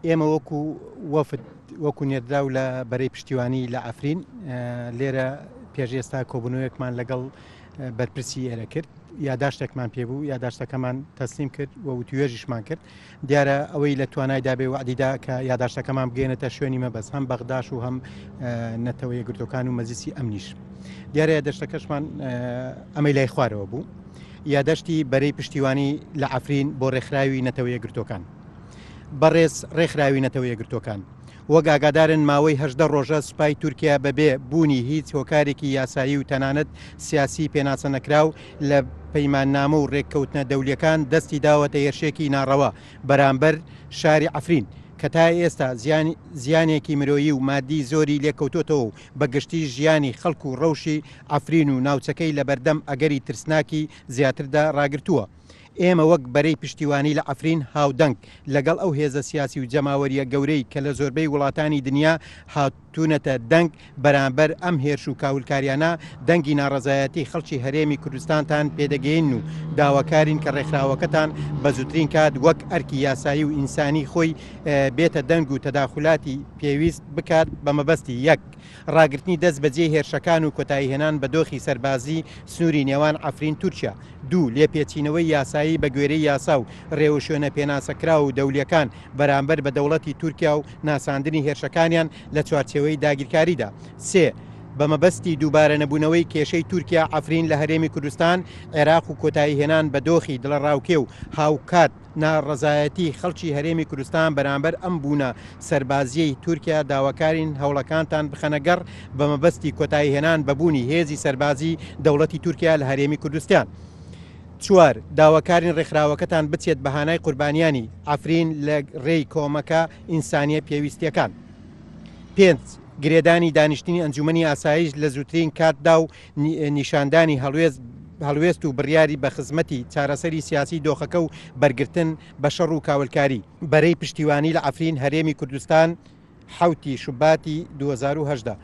ئێمە وەکو وەفد وەکو نێردراو لە بەرەی پشتیوانی لە عەفرین لێرە پێش ئێستا کۆبوونەوەیەکمان لەگەڵ بەرپرسی ئێرە کرد، یاداشتێکمان پێبوو، یاداشتەکەمان تەسلیم کرد و وتوێژیشمان کرد. دیارە ئەوەی لە توانایدا بێ وەعدیدا کە یاداشتەکەمان بگەێنێتە شوێنی مەبەست، هەم بەغداش و هەم نەتەوە یەکگرتووەکان و مەجلیسی ئەمنیش. دیارە یاداشتەکەشمان ئەمەی لای خوارەوە بوو، یاداشتی بەرەی پشتیوانی لە عەفرین بۆ ڕێکخراوی نەتەوە یەکگرتووەکان. بەڕێز ڕێکخراوی نەتەوە یەکگرتووەکان، وەک ئاگادارن ماوەی 18 ڕۆژە سوپای تورکیا بەبێ بوونی هیچ هۆکارێکی یاسایی و تەنانەت سیاسی پێناسەنەکراو لە پەیماننامە و ڕێککەوتنە دەولیەکان دەستی داوەتە هێرشێکی ناڕەوا بەرامبەر شاری عەفرین کە تا ئێستا زیانێکی مرۆیی و مادی زۆری لێکەوتۆتەوە و بە گشتی ژیانی خەڵک و ڕەوشی عەفرین و ناوچەکەی لەبەردەم ئەگەری ترسناکی زیاتردا ڕاگرتووە. ئێمە وەک بەرەی پشتیوانی لە عەفرین هاودەنگ لەگەڵ ئەو هێزە سیاسی و جەماوەرییە گەورەی کە لە زۆربەی وڵاتانی دنیا هاتوونەتە دەنگ بەرامبەر ئەم هێرش و کاولکاریانە دەنگی ناڕەزایەتی خەڵکی هەرێمی کوردستانتان پێدەگەیەنن و داواکارین کە ڕێکخراوەکەتان بە زووترین کات وەک ئەرکی یاسایی و ئینسانی خۆی بێتە دەنگ و تەداخولاتی پێویست بکات بە مەبەستی یەک ڕاگرتنی دەست بەجێی هێرشەکان و کۆتاییهێنان بە دۆخی سەربازی سنووری نێوان عەفرین تورکیا. دوو، لێپێچینەوەی یاسایی بە گوێرەی یاسا و رێوشوێنە پێناسەکراو و دەولییەکان بەرامبەر بە دەوڵەتی تورکیا و ناساندنی هێرشەکانیان لە چوارچێوەی داگیرکاریدا. سێ، بە مەبەستی دووبارەنەبوونەوەی کێشەی تورکیا عەفرین لە هەرێمی کوردستان، عێراق و کۆتاییهێنان بە دۆخی دڵەڕاوکێ و هاوکات ناڕەزایەتی خەڵکی هەرێمی کوردستان بەرامبەر ئەم بوونە سەربازییەی تورکیا داواکارین هەوڵەکانتان بخەنە گەڕ بە مەبەستی کۆتاییهێنان بە بوونی هێزی سەربازی دەوڵەتی تورکیا لە هەرێمی کوردستان. چوار، داواکارین ڕێکخراوەکەتان بچێت بە هانای قوربانیانی عەفرین لە ڕێی کۆمەکە ئینسانییە پێویستییەکان. پێنج، گرێدانی دانیشتنی ئەنجومەنی ئاسایش لە زووترین کاتدا و نیشاندانی هەڵوێست هەڵوێست و بڕیاری بە خزمەتی چارەسەری سیاسی دۆخەکە و بەرگرتن بە شەڕ و کاولکاری. بەرەی پشتیوانی لە عەفرین هەرێمی کوردستان حەوتی شوباتی 2018.